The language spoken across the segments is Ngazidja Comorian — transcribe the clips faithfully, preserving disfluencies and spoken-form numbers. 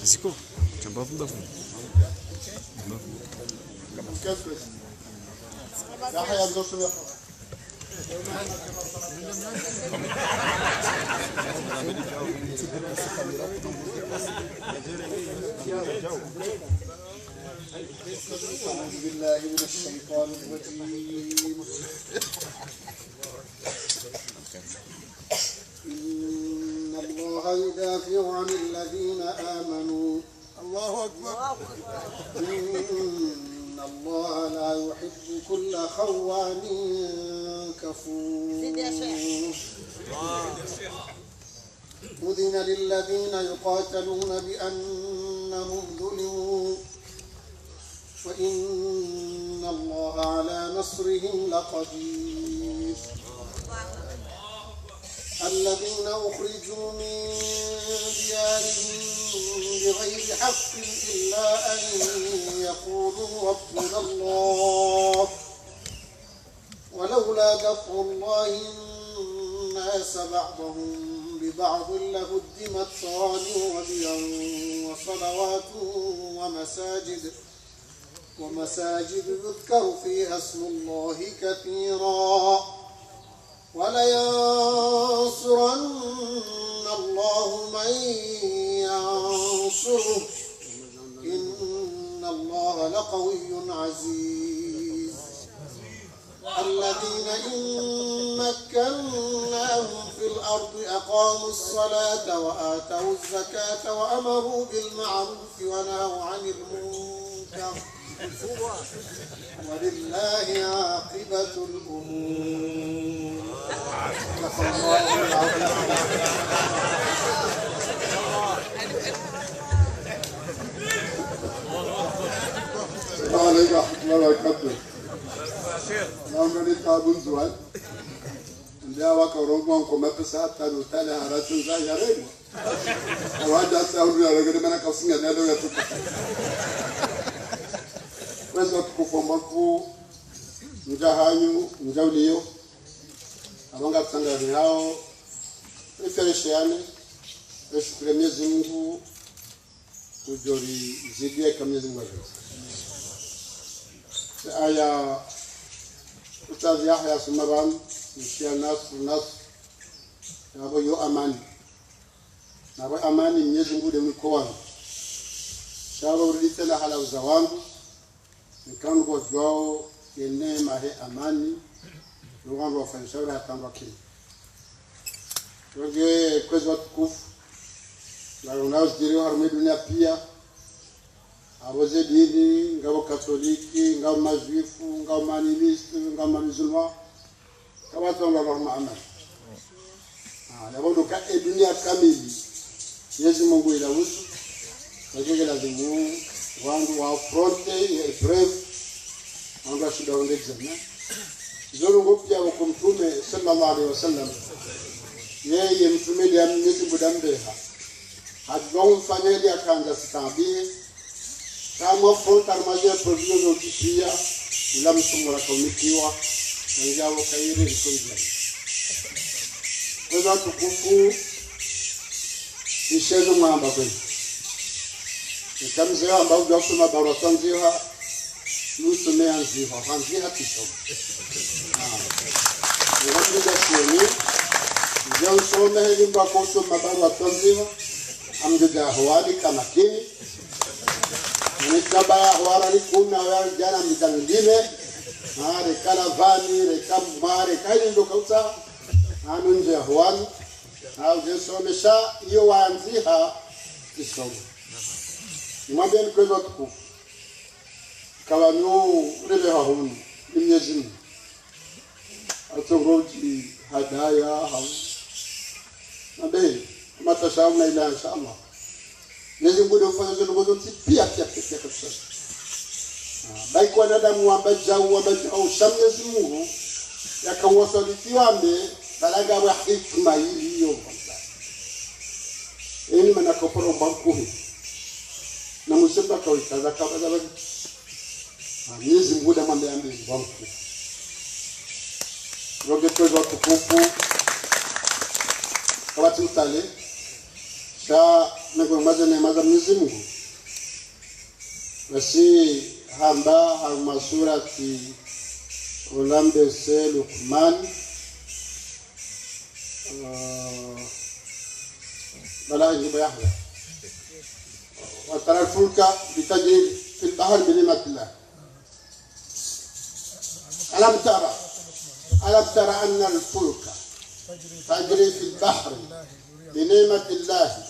Ziko, chamba funda funda. أعوذ بالله من الشيطان الرجيم. إن الله يدافع عن الذين آمنوا. الله أكبر. إن الله لا يحب كل خوان كفور. أذن للذين يقاتلون بأنهم ظلموا وإن الله على نصرهم لقدير. الذين أخرجوا من ديارهم بغير حق إلا أن يقولوا ربنا الله ولولا دفع الله الناس بعضهم ببعض لهدمت صوامع وبيع وصلوات ومساجد، ومساجد يذكر فيها اسم الله كثيرا، ولينصرن الله من ينصره، إن الله لقوي عزيز. الذين إن مكناهم في الأرض أقاموا الصلاة وآتوا الزكاة وأمروا بالمعروف ونهوا عن المنكر، ولله عاقبة الأمور. صدق الله العظيم. السلام عليكم ورحمة الله وبركاته. Naomba nitabu nzuwani. Ndia waka urongo wangu mapesa hata nutale haratsi nza ya rengwa. Awada sa ulu ya rengwa, mana kausinga nalo ya tuku. Kwezi watukufu wa mwaku, mdja hanyu, mdja uliyo. Abanga tsanga ni hao. Ifereshe yane. Eshukure Mwenyezi Mungu. Udjo ri zidiya eka Mwenyezi Mungu ajazi. Aya, Ustadh Yahya Sumaban, mshia nasu, nasu. Nabo yo amani. Nabo amani Mwenyezi Mungu nde mwiko wanu. Shaba uridi tsena hala uza wangu. Nkandu kwa djuwao, yene mahe amani. Nukandru wafanyisha ule hatandwa kini. Wenge kwezi watukufu, ngalo nao zidjiriyo harumwa ye duniya piya, abo ze dini, ngapvo Katoliki, ngapvo Majuifu, ngapvo Maanimistu, ngapvo Mamizulma, ngapvo wandru walo harumwa amani. Ah, yapvo ndo ka e duniya kamili, Mwenyezi Mungu ila usu, wajenge lazimu, wandru wa affronter ye épreuve, wandru washinda wende djana. Izo ndrongoo piya woko Mtrume, swallallahu alayhi wa sallam. Yeye Mtrume nde Mwenyezi Mungu nde ambeha. Hadjuwa umfanya ili akandza sitabihe. Kamwa frontar maje provision zo kipiya. Ula msumura kaumikiwa. Nanjawo kaire liko ila. Kwezi watukufu. Ishezo mwamba kwezi. Eka mze wamba udja usoma barua twandziha, nusome yandziha, handziha kisoma. Ah. Eka mze dja shoni, udja usome heli mba ko usoma barua twandziha, amdja dja hwali kamakini. Nitaba ya hwara likuna wa djana mdja ngine, ah, reka lavani, reka mwa, reka ili ndo kauta, anu ndje hwali. Au dje somesha iyo wandziha kisomo. Nimwambiyeni kwezi watukufu. Kapvanu releha hunu, ni Mwenyezi Mungu. Atsongo udji hadaya, hau. Nambe, matasha hauna ila, insha Allah. Mwenyezi Mungu nde ufanya zo ndrongoo zontsi piya, piya, piya, piya kabisa. Ah, bayi kwa wanadamu wamba djau, wamba djau, sha Mwenyezi Mungu, yaka waswalifi wambe, balaga wa hikima ili yo kwanza. Eni mana koporo mbankuhi. Na musemba kawika, za kaba za bali. Ah, Mwenyezi Mungu nde amwambe yambe mbankuhi. Roge kwezi watukufu. Kapvatsi utale, sha mengoni mwa ze neema za Mwenyezi Mungu. Basi hamba harumwa surati ulambese Luqman, eh, bala ngibo yahya. وترى الفلك تجري في البحر بنعمة الله. ألم تر، ألم تر أن الفلك تجري في البحر بنعمة الله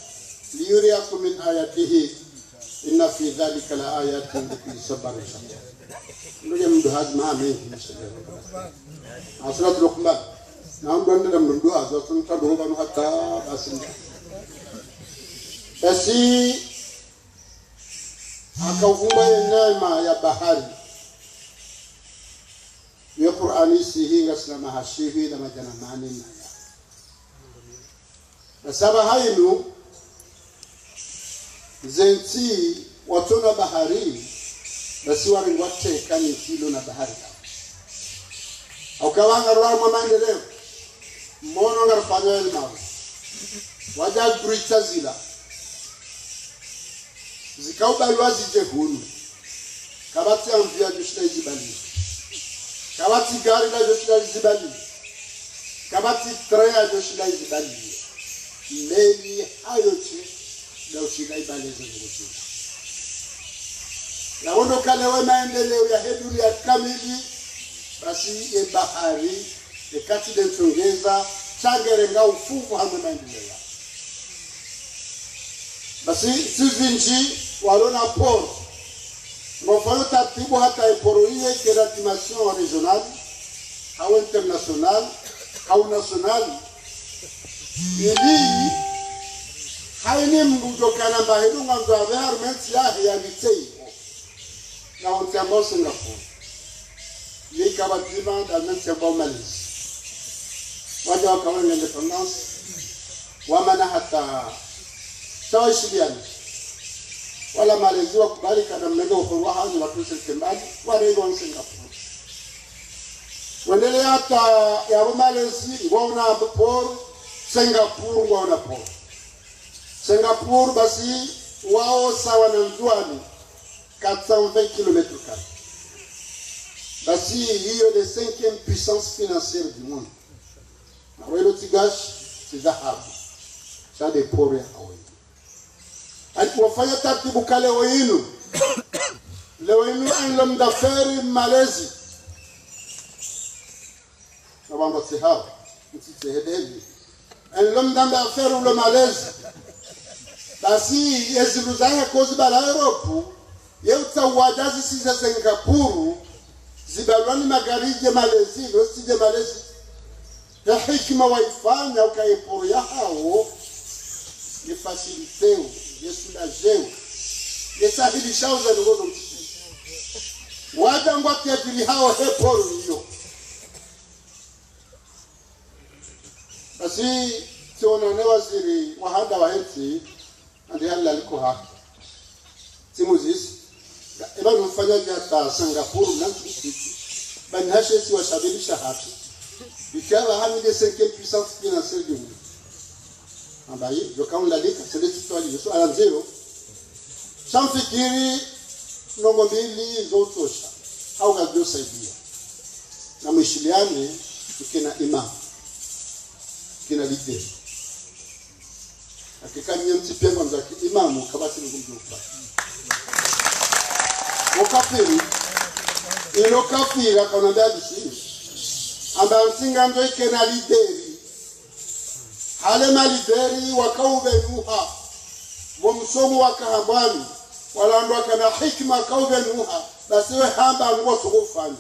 ليريكم من آياته إن في ذلك لآيات لكل صبار شكور. Ndugu mdru hazi maha mengi, mashallah. Surat Luqman. Na mdru ande na mdru hazi, wasu mtadu hubanu hata basi. Basi, haka uvumba ye neema ya bahari. Ye Qur'ani isihi ngasina maha shihwi na madjana mane na ya. Na saba hayinu, ze ntsi watsona bahari, basi warengwa teka ni kilo na bahari. Hauka wanga rwa mwa maendeleo, mono ngarufanya ya limavu. Wadja grita zila. Zikaubalwa zidje hunu. Kapvatsi avion yadjoshinda izibaliye. Kapvatsi gari ladjoshinda lizibaliye. Kapvatsi train yadjoshinda izibaliye. Meli hayo tsi, nda ushinda ibaliye ze nguvu zila. Yawondo kalewe maendeleo yahe dunia kamili, basi ye bahari, ye kati de ntsongeza, sha ngerenga ufuvu hamwe maendeleo ya. Basi, ntsi zindji walo na port. Ngwafanyao taratibu hata ye port iyo ikena dimension régionale, hau internationale, hau nationale. Ili, hayina mdru udjo kana mba hindru ngandzo apve harumwa entsi yahe yaliteyo. Na wontsi ambao Singapore. Ye ikapva dima nda wontsi ambao Malaisie. Wadja wakaona indépendance. Wamana hata sha waishiliana. Wala Malaisie wakubali kana mnenge uhuru wahanyu watruse kembali, warengwa Singapore. Wendelea hata yapvo Malaisie, ngwaona port, Singapore, ngwaona port. Singapore, basi, wao sawa na Ndzuani, quatre cent vingt kilomètres carrés. Basi, iyo nde cinquième puissance financière du monde. Na welo tsi gazi, tsi dhahabu. Sha nde port ya hawo. Ati wafanya taratibu ka leo inu. Leo inu un homme d'affaires Malaisie. Na wamba tsi hawo, ntsi tsi hedeli. Un homme d'affaires ulo Malaisie. Basi, ye zindru zahe kozibala Europe, ye utsaha wadja zisize Singapore, zibalwa ni magari dje Malaisie, lo si dje Malaisie. Ye hikima waifanya uka ye port ya hawo, ye faciliteo, ye soulageo, ye sahilishao ze ndrongoo zo ntsi. Wadja ngwa kedili hawo he port iyo. Basi, tsiona ne waziri wa handa wahe ntsi, ande hali laliko ha. Tsimuzisi. Eba nufanya dja hata Singapore na ntsi. Bani hashe si washabiri sha hatu. Bikala hani nde cinquième puissance financière du monde. Amba yi, yo kaunda lika, sende tsitwali, yo so ala ndziro. Sha mfikiri, ndrongoo mbili zo utsosha. Hau ngazidjo saidia. Na mwishiliane, mkena imam. Mkena leader. Hakika nye ntsi pia ngwandzo ki imamu, kapvatsi ngu mdjo ufa. Wo kafiri, ilo kafiri, haka unambia hadisi. Amba ntsi ngandzo ikena leader. Hale ma leader waka uvenuha. Wo msomo waka hambwani. Wala wandru wakana hikima waka uvenuha. Basi we hamba ngu wasoko ufanya.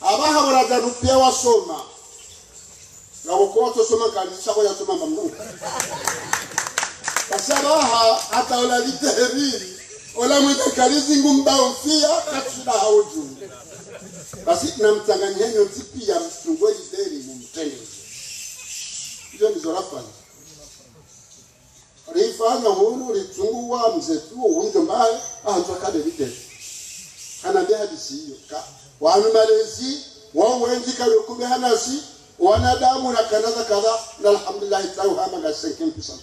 Apvaha wanadamu pia wasoma. Ngapvo ko watsosoma kali shako yasoma mamnu. Basi apvaha hata ola leader, ola mwenda kali zingu mba umfia, katsina hawo dju. Basi na mtsanganyihe nyontsi pia mtsungue leader mumtrende. Izo ndizo rafanya. Rifanya hunu, ritsunguwa mze tu, hunu mdjomba, ah, ntsu akade leader. Hanambia hadisi iyo, ka. Wanu Malaisie, wao wendji ka wekume hanasi, Wanadamu na kanaza kadha, na alhamdulillah, tau hama nga cinquante pour cent.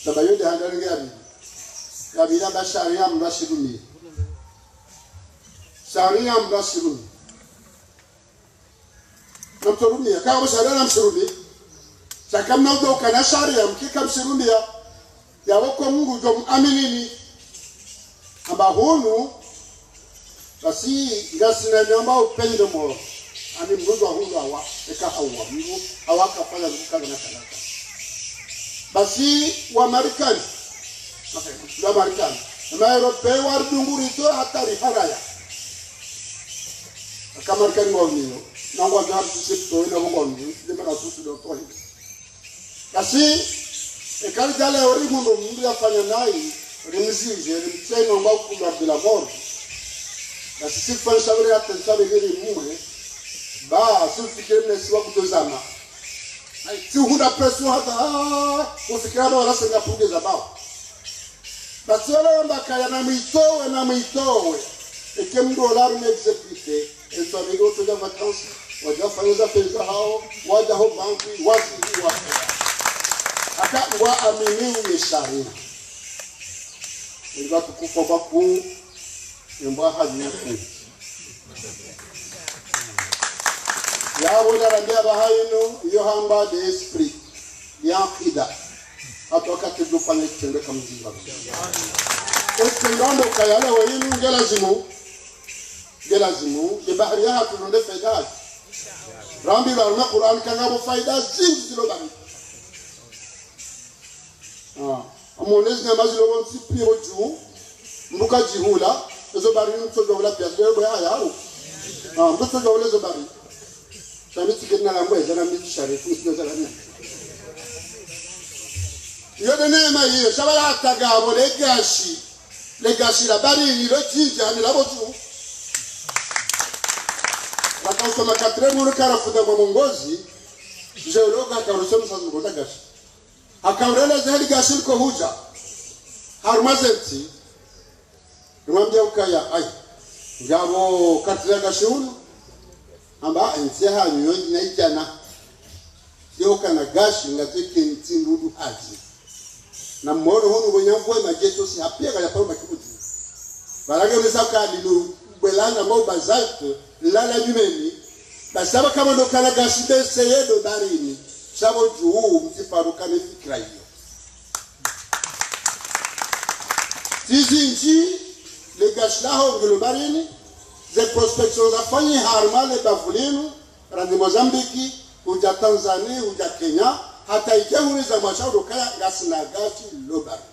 Saba yo nde handa nge abi. Kabila ba sharia mndru asirumia. Sharia mndru asirumia. Namtsorumia, kama sharia namsirumia. Sha kamna udjo ukana sharia, mkika msirumia. Yawe ko mndru udjo muaminini. Amba hunu, basi, ngasina nyamba upendo moro. Ani mndru udjo hunu awa, eka hawa, mndru, awa kafanya mndru kana na kanaka. Basi, wa Marekani. Wa Marekani. Ma Europe, wa ridunguri to hatari haraya. Aka Marekani mwa uniyo. Nangwa jari sisipto, ina mwa uniyo. Ndema na susu do tohi. Basi, ekali djale ori mundru mndru yafanya nayi, rimzidje, rimtseno mba ukubwa bila moro. Basi, sifanya shabiri hata shabiri mwe, ba, sifikiri mne siwa kutozama. Ai, si hunda pression hata, ah, ufikira ba wala senga punde za bao. Basi wala wamba kaya na mwitowe, na mwitowe. Eke mndru ola rume exécuté. Etswa bidi otoja vacances, wadja fanya za pesa hao, wadja ho banki, wazi, wazi. Aka ngwa amini uye sharia. Ngwa tukufu bakuu, ngwa hadi uku. Ya wona rambia bahayinu, iyo hamba de esprit, ya akida. Hata wakati ndo fanya kitendo kamzimba. Esprit ndo kayala wayinu, nge lazimu. Nge lazimu, nge bahari yahatru ndo nde faida yahatru. Rambilwa harumwa Qur'an ka ngapvo faida zindji zilo bari. Ah, amwone zinyama zilo pvontsi pia pvo dju, mbuka djihula, ezo bari mtsodjo hula pia, zile bwe haya hau. Ah, mtsodjo hula ezo bari. Sha mi tsikiri na lambwe, zana mi tsishari, kusi zana mi. Iyo nde neema iyo, sha bala hata ngapvo le gashi. Le gashi la barini lo tsindja ni la pvo dju. Wakausoma katremu ule karafuda mwa mongozi, djeuloga kaurusoma sa ngonda gashi. Hakaureleze hali gashi liko hudja. Harumwa ze ntsi. Nimwambia ukaya, ai. Ngapvo kartsi ya gashi unu. Amba, entsi yahanyu yo na idjana. Yo kana gashi nga teke ntsi ndudu hazi. Na moro hunu wenya mvwe majeto si hapia kaya paro makibuti. Barage mesa kali no bwelana mo basalte, lala nyumeni. Basaba kama ndo kana gashi bese yedo barini. Sha pvo dju mtsi paro kana fikira iyo. Zizindji, le gashi laho ngilo barini, ze prospection zafanyi harumwa le bavu linu, randzi Mozambique, hudja Tanzanie, hudja Kenya, hata ike huriza mwasha udo kaya ngasina gashi lo barini.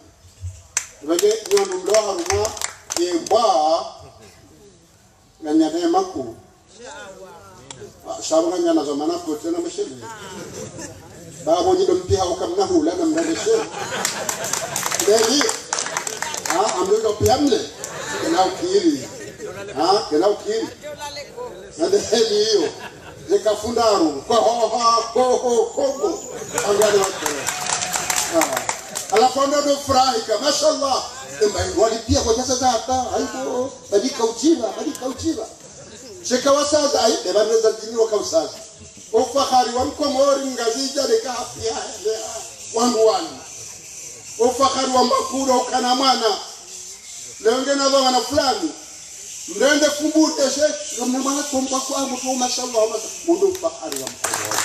Rege nyondo mlo harumwa, yembwa, nganyana ya makuu. Ah, sha pvo nganyana zo mana kote na mashele. Bapvo nyi ndo mpiha uka mna hula na mna mashele. Ndeli. Ah, amwe ndo piha mle. Kena ukiri. Ah, kena ukiri. Na ndeli iyo. Ze kafundaru. Ko ho ho, ko ho, Kongo. Angwani wa kere. Ah. Halafu ndo ndo furahika. Mashallah. Emba wali pia kwa sasa hata. Aibo. Badi kauchiva, badi kauchiva. Sheka wasaza, ai, beba neza dini waka usaza. Ufahari wa Mkomori Mngazidja leka hapia, lea, wangu wani. Ufahari wa Mbakuro ukana mwana. Leo ngena dho wana fulani. Mrende kumbute she, ngamna mwana tomba kwa mtu, mashallah, mashallah. Mundu ufahari wa Mkomori.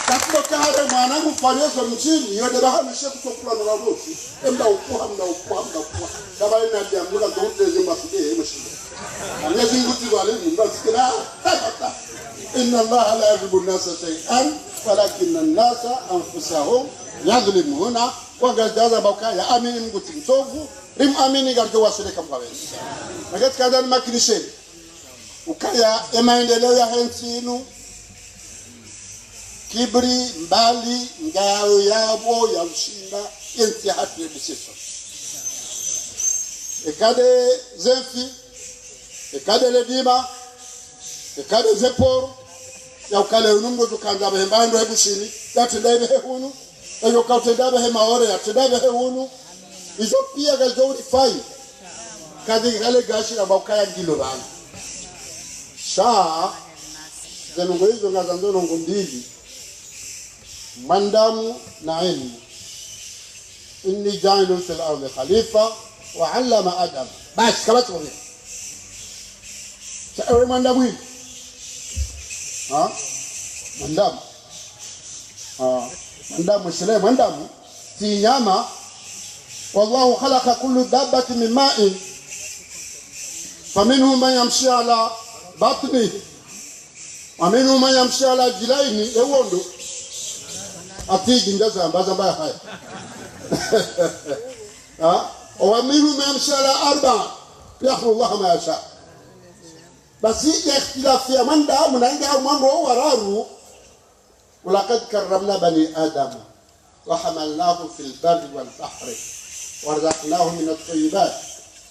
Kakulo kahare mwana ngufanyezo mjini, yo de bahamishe kutokula nura rosi. Emda ukuha, mda ukuha, mda ukuha. Kabale na diamula, ndo uteze masude, mashinde. Mwenyezi Mungu tuzalimi, mbasikila, tabata. إن الله لا يظلم الناس شيئا ولكن الناس أنفسهم يظلمون. Kwa gazi daza bauka ya amini Mungu tsi mtovu, rim amini garjo wasile kamkawe. Magati kadha ni makinisheni. Ukaya emaendeleo yahe ntsi inu, kibri mbali, ngayo yapvo ya ushinda, entsi yahatru ye busiso. Ekade zemfi, ekade ledima, ekade zeporo, ya ukale unu mndru tukandza pvehe mbando he Bushini, yatenda ipvehe hunu, eyo kautenda pvehe Maore, yatenda pvehe hunu, izo pia kazijo urifai, kazi kale gashi na maukaya ngilo pvanu. Sha, Ze ndrongoo izo ngazo ndrongoo mbili. Mwanadamu na ilmu. إني جاعل في الأرض خليفة وعلم آدم. Basi, kapvatsi mwingine. Sha ewe mwanadamu hivi. Ha? Mwanadamu. Ha? Mwanadamu, shile mwanadamu. Tsi nyama. والله خلق كل دابة من ماء فمنهم من يمشي على بطنه ومنهم من يمشي على رجلين, ewondo. Atigi ndazamba, zamba haya. Ha? ومنهم من يمشي على أربع. يخلق الله ما يشاء. Basi, ikhtilafu ya mwanadamu na inga mwango wa raru. ولقد كرمنا بني آدم وحملناهم في البر والبحر ورزقناهم من الطيبات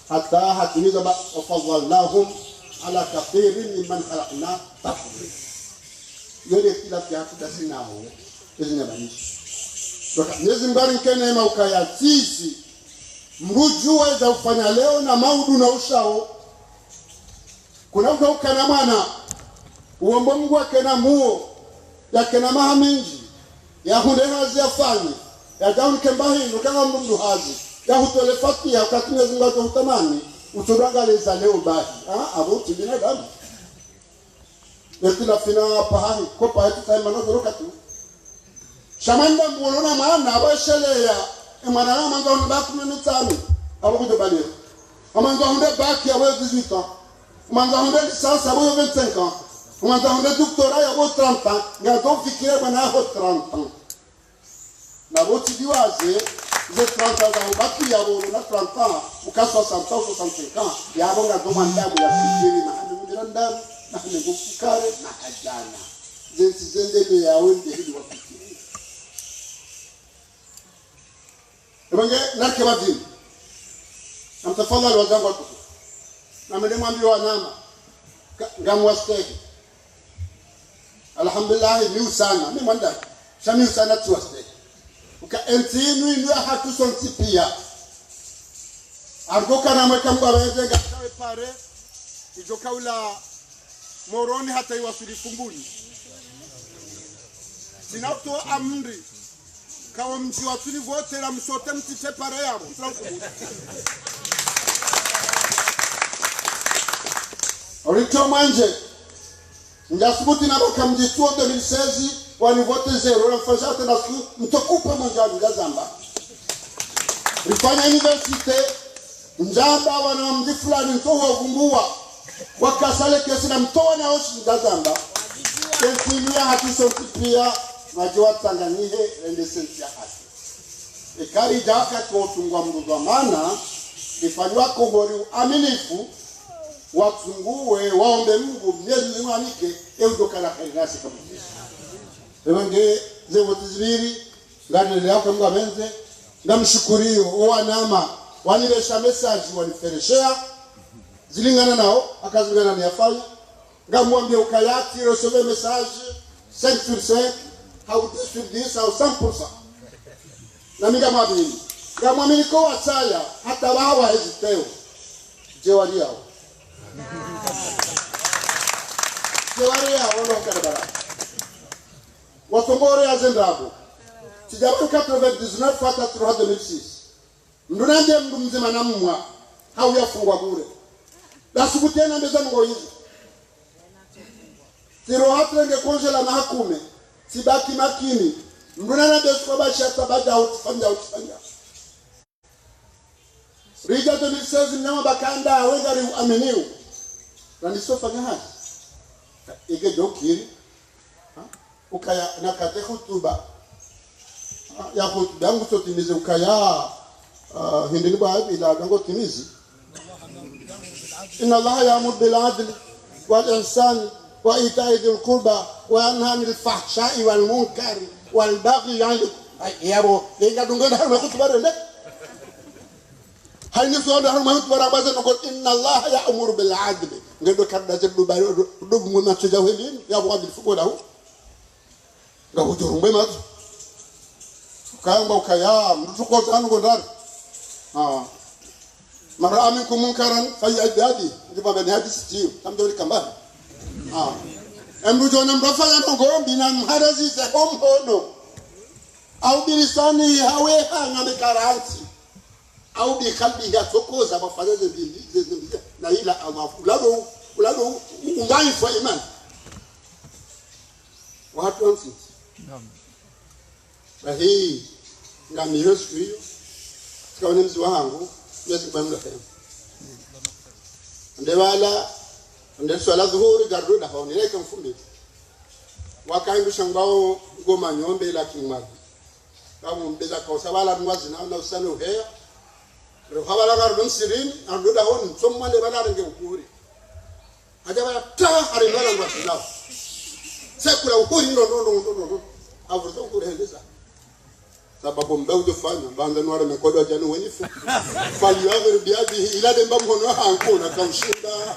حتى hatimiza ba, وفضلناهم على كثير ممن خلقنا تفضيلا. Iyo nde ikhtilafu ya hatru dasi nawo, ezi nyabanishi. Toka, Mwenyezi Mungu ngari nkenema ukaya sisi, mdru udjuwe za ufanya leo na maudu na ushao. Kuna mdru ukana mwana, uombo Mungu akena muo, yakena maha mendji, yahundre hazi yafanye, yadjaunike mbahindru, kanga mdru mdru hazi, yahutole fatiha, wakati Mwenyezi Mungu atso hutamani, utsodwa ngaleza leo bahi. Ah, apvo utsi binadamu. Ikhtilafu ina pahahi, ko pahahi tutaima no zoro katu. Sha mwanadamu mbu ulona mwana, apvo esheleya, e mwana na mwandzo ahundre bac kumi na mitsanu, apvo kudjo balewa. Amwandzo ahundre bac, apvo dix-huit ans. Amwandzo ahundre licence, apvo vingt-cinq ans. Amwandzo ahundre doctorat, apvo trente ans. Ngazo fikire mwana aho trente ans. Na pvo tsi diwaze, ze trente ans za ubaki yapvo, na trente ans, uka soixante ans, soixante-cinq ans, yapvo ngazo mwanadamu yafikiri, na hane mwanadamu, na hane ngufukare, na hadjana. Ze ntsi zende ne yawe nde hili wafikiri. Epvo nge, narike pvadzima. Namtafadhali wazangu watukufu. Namende mwambiye wanama. Ka, ngamwastehi. Alhamdulillah, mi usana, mi mwanadamu. Sha mi usana tsi wastehi. Uka entsi inu inu ya hatru sontsi piya. Argo kana mweka Mungu apvendze ngasi pare, idjo kaula Moroni hata iwaswili Fumbuni. Tsina utowa amri. Kawo mdji wa tsuni vote la msote mtsitse pare yapvo. Orito mwanje. Ndjasubuti na mwaka mdji tsuwo deux mille seize, wani vote zéro, la mfasha hata nasu, mtokupa mwanje wa ndjazamba. Rifanya université, ndjamba wana wa mdji fulani, mtowa vumbuwa. Wakasale kesi na mtowa na oshi ndjazamba. Entsi inu ya hatru sontsi piya, mwadje watsanganyihe, rende sentsi ya hatru. Eka ridja wakati wa utungwa mdru dhwamana, rifanywa Komori uaminifu, watsunguwe, waombe Mungu, Mwenyezi Mungu amwanike, e udjo kala kheri nasi kabisa. Epvo nge, ze vote zipviri, ngarelelea kwa Mungu apvendze, ngamshukuriyo, o wanama, wanipvesha message, wanifereshea, zilingana nao, aka zilingana niyafanya, ngamwambiye ukaya tsi recevoir message cinq sur cinq, hau dix sur dix, hau cent pour cent. Na mi ngamwamini. Ngamwamini ko wasaya, hata wawa heziteo. Djewari yawo. Djewari yawo, no karabara. Wasongore ya zendrabo. Tsidjaba quatre-vingt-dix-neuf hata trois deux mille six. Mdru nambie mdru mdzima na mwa, hau yafungwa bure. Ndasubuti nambe za ndrongoo izo. Tsiro hata nge congé la maha kume, tsibaki makini. Mdru nambie suko ba shata ba djau tsifanya, djau tsifanya. Ridja deux mille seize, mnyama bakanda, wengari uaminiu. Na nisofanya hazi. Ege djokiri. Ha? Ukaya nakate hutuba. Ha? Ya hutuba yangu sotimize ukaya, ah, hindri ni bwa ila yangu timizi. إن الله يأمر بالعدل والإحسان وإيتاء ذي القربى وينهى عن الفحشاء والمنكر والبغي يعظكم. Ay, yapvo, yenga dungo na harumwa hutuba rende. Hayini so na harumwa hutuba rambaze noko, إن الله يأمر بالعدل. Ngedo karda ze duba, dubu mwe matso dja hwelini, yapvo adil fuko lahu. Ngahudjuru mbe matso. Ukaya mba ukaya, mdru tsuko tsanu ngondari. Ah. من رأى منكم منكرا فليغيره بيده. Ndjipva bani hadisi tiyo. Tamdori kambani. Ah. Emdru djona mdru afanya ndrongoo mbi na mharazize ho mhono. Au bilisani hawe hanga mekaranti. Au bikalbihi yatsokoza mafanya zembi, zembi, na ila Allah. Ulado, ulado, u-, udhaifu wa imani. Watu wa msinzi. Naam. Bahi, ngami yo siku iyo, tsika wone mzi wahangu, Mwenyezi Mungu amrehemu. Nde pvala, nde swala dhuhuri, ngaridjo dahoni, leka mfumbili. Wakaindusha ngwao ngoma nyombe la kimwali. Kamu mbeza kausa pvala ngwazi na, na usane uheya. Roha pvala ngaridjo msirini, ngaridjo dahoni, msomo mwale pvala renge uhuri. Hadja pvala ta, hari mwana ngwa sinao. Sekula uhuri ndo, ndo, ndo, ndo, ndo, ndo. Avuza uhuri hendeza. Sababu mbe udjofanya, banza nwara mekodo ajani wenyifu. Falyughayyir biyadihi, ila demba mhono hangu na kaushinda.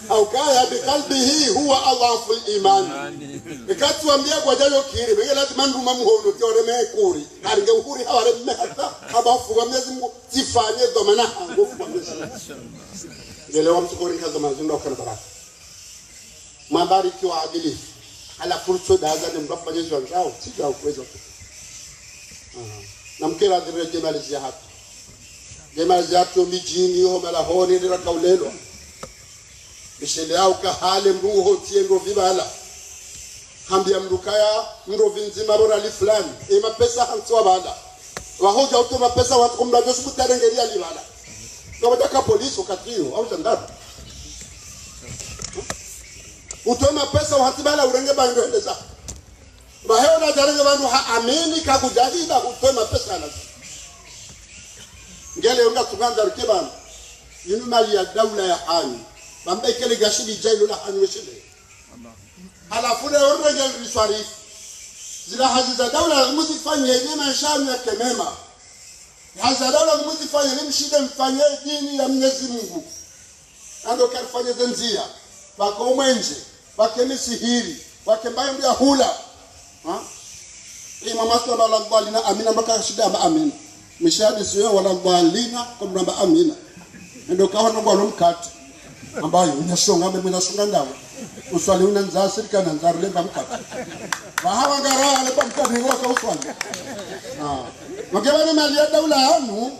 Au kaya biqalbihi huwa adh'aful iman. Ikati wambia kwa djalo kiri, menge lazima nduma mhono, tiware mekuri. Haringe uhuri haware mehata, habafu wa Mwenyezi Mungu, tifanye dhwamana hangu kwa Mwenyezi Mungu. Ngele wa mtukori nkaza mazindo kana baraka. Mabariki wa adilifu. Ala furso daza ne mdru afanye zwandzao, tsidja ukweza tu. Aha. Na mkera dhire djemalizi ya hatu. Djemalizi ya hatu midjini, ho malahoni, ndira kaulelwa. Mishele yao kahale mdru uho tie ndrovi pvala. Hambia mdru kaya ndrovi ndzima bora li fulani. E mapesa hantsi wa pvala. Wahodja uto mapesa wantsi kumdadjo suku tarengeria li pvala. Ngapvadjaka polisi wakati iyo, au gendarme. Utowe mapesa uhati pvala urenge pvandru hendeza. Pvahe ona djarenge pvandru ha amini kakudjahida utowe mapesa yalazimu. Ngele yo ngatsungandza rike pvanu. Inu mali ya daula ya hanyu. Pvambe kele gashidi djailo la hanyu weshile. Halafu leo renge riswarifu. Zila hazi za daula lazimu zifanye ili maesha yanyu yake mema. Hazi za daula lazimu zifanye ili mshinde mfanye dini ya Mwenyezi Mungu. Ando karifanye ze ndzia. Pvako mwenje. Pvake misihiri. Pvake mbayo ndia hula. Ha? Imam Aswad wala dhalina amina, mpaka shida amba amina. Mishadi siyo wala dhalina, kwa mramba amina. Ndo kawa nongo alo mkati. Ambayo, unashonga, mbe mnashonga ndawo. Uswali una nza, sirika na nza, rulemba mkati. Wahawa ngara, lemba mkati, waka uswali. Ah. Makeba ni mali ya daula yanu,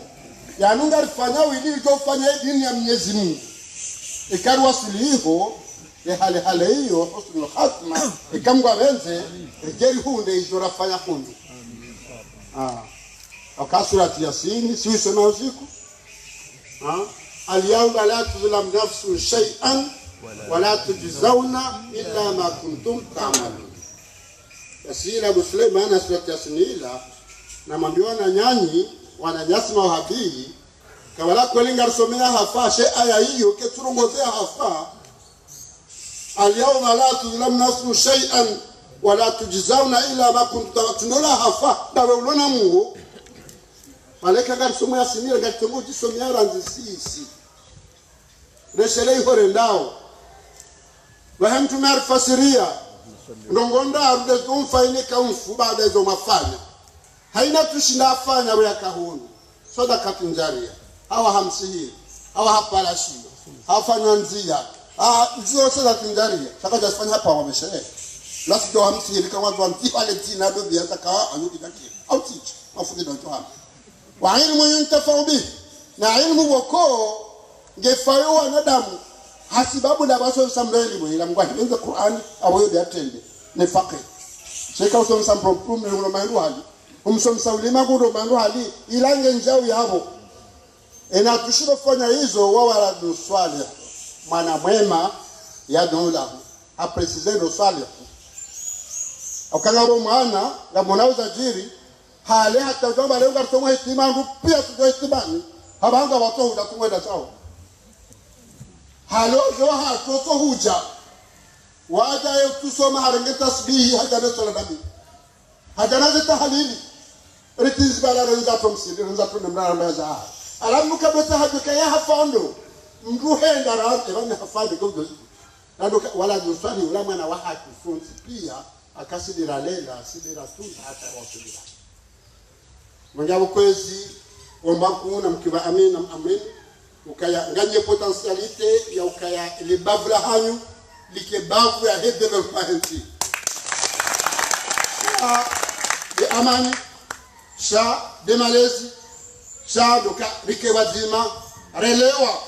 yanu ngarifanya wili, ito fanya dini ya Mwenyezi Mungu. Ikari wasili iho, e hale hale iyo, husnul khatima, ika Mungu apvendze, e djeri hunde izo rafanya hunde. Ah. Aka surati Yasini, si wisoma usiku. Ah. اليوم لا تظلم نفس شيئا ولا تجزون إلا ما كنتم تعملون. Yasini Abu Suleimana surati Yasini ila, na mwambiwa na nyanyi, wananyasi mawahabi, kabla kweli ngarisomea hafa, she aya iyo, ketsurongoze hafa, اليوم لا تظلم نفس شيئا ولا تجزون إلا ما كنتم تعملون. Tsundola hafa, ndawe ulona Mungu. Maleka ngarisomo Yasini, ngaritongo djisomea randzi sisi. Reshele iho rendao. Wahe mtrume arifasiria. Ndrongoo ndraru ndezo mfanya ika mfu baada izo mafanya. Haina tushinda afanya we yakahunu. Sadakatun jariya. Hawa hamsihiri. Hawa hapara shio. Hafanya ndzia. Ah, ndzio sadakatun jariya. Saka djasifanya hapva wameshere. Lasi djo hamsihiri kama djo hamsihiri wale dzina ndo biya saka anyu kidaki. Au tiji. Mafundi ndo djo hama. Wa ilmu yuntafau bihi. Na ilmu woko ngefayo wanadamu. Hasibabu nda baso samlo ilmu. Ila Mungu ahipvendze Qur'ani. Awoyo biya trende. Ne faqih. Sheka usomesa mpro mpro mle ulo maendu hali. Umsomesa ulima kudo mandu hali, ila nge ndjau yapvo. Ena tushilo fanya izo wa waladun swalih. Mwana mwema yad'u lahu. Apréciser ndo swalih. Ukanga bo mwana, ngamona uzadjiri, hale hata udjamba leo ngarisoma hitima, ndu pia tudjo hitimani. Hapvanga watso hudja tumwenda shao. Hale ozo hatso hudja. Wadja ye tusoma harenge tasbihi, hadja ne swala nabi. Hadja na ze tahalili. Ritinzi bala renza to msili, renza to nemra ramba za. Alamu kabla tahajju kaya hafando. Mdru henda ra, eba ni hafandi kwa udozi. Nando ka, wala nuswali, ula mwana wa haki, funzi pia, akasidi ra lela, sidi ra tunza, hata wa sidi ra. Mwenye ukwezi, wamba kuna mkiba amina, amina. Ukaya, nganye potentialité, ya ukaya, ile bavu la hanyu, Like bavu yahe développement yahe ntsi. Sha nde amani, sha nde malezi, sha ndo uka rike wadzima, relewa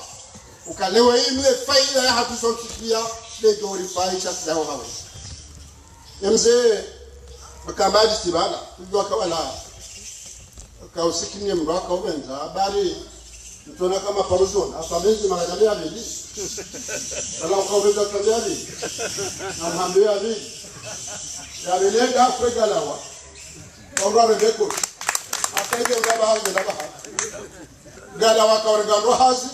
uka leo inu ye faida yahatru sontsi piya, nde djo rifaisha sisi hawo hawe. Ye mze, makamba hadisi bala, kudjuwa kawala, kausikinie mndru akawendza, habari, mtrona kama paruzona, hapa mezi magajali ya vili. Wala ukawendza kajali ya vili. Na mhambi ya vili. Ya vili enda kwe galawa. Kwa ura rebeko. Hapa ike ura baha, ura baha. Galawa kawarenga ndo hazi.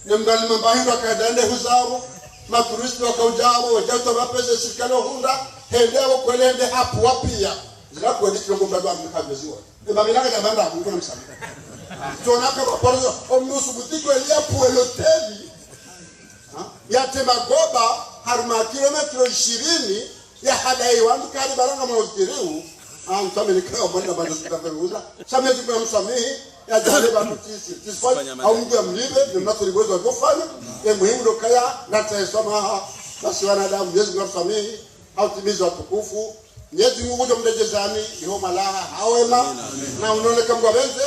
Ne mdalima mbahindo akadande huzaro, maturisti wakaujaro, wajauta mapesa sirikali wahundra, hende abo kwele hende hapvuwa piya. Zila kweli tsilongo mdadu wa mkabezi wa. Eba milaka ya banda, mkona msami. Tona kama porozo, omnusu butiko eli yapvuwe loteli. Ha? Yatema goba, harumwa kilometro ishirini, ya hadayi wandru kari baranga mwa utiriu. Ah, msamihi ni kaya mwana bana sita feruza. Samihi zikuna msamihi, ya jale ba mtisi. Tisifanya, au mdru ya mlibe, ni mnatsi libwezo wa kufanya. Ye muhimu ndo kaya, nata ye swamaha. Basi wanadamu, Mwenyezi Mungu atusamehe, au timiza watukufu. Mwenyezi Mungu kudjo mrejezani, iho malaha, hawema. Na unone kamgwa benze,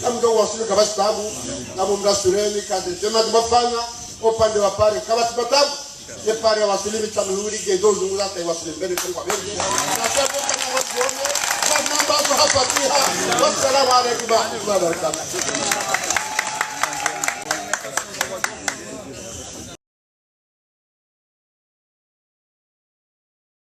kamdjo wasuli kabasi tabu. Na mumrasureni, kazi njema zimafanya, upande wa pare, kabasi matabu. Ye pare ya wasili mitsamihuri, gedo zunguza, ta iwasili mbele, kamgwa benze. Na sasa, kwa mwazione, kwa mnambazo hapa piha. Wassalamu alaikum warahmatullahi wabarakatuh.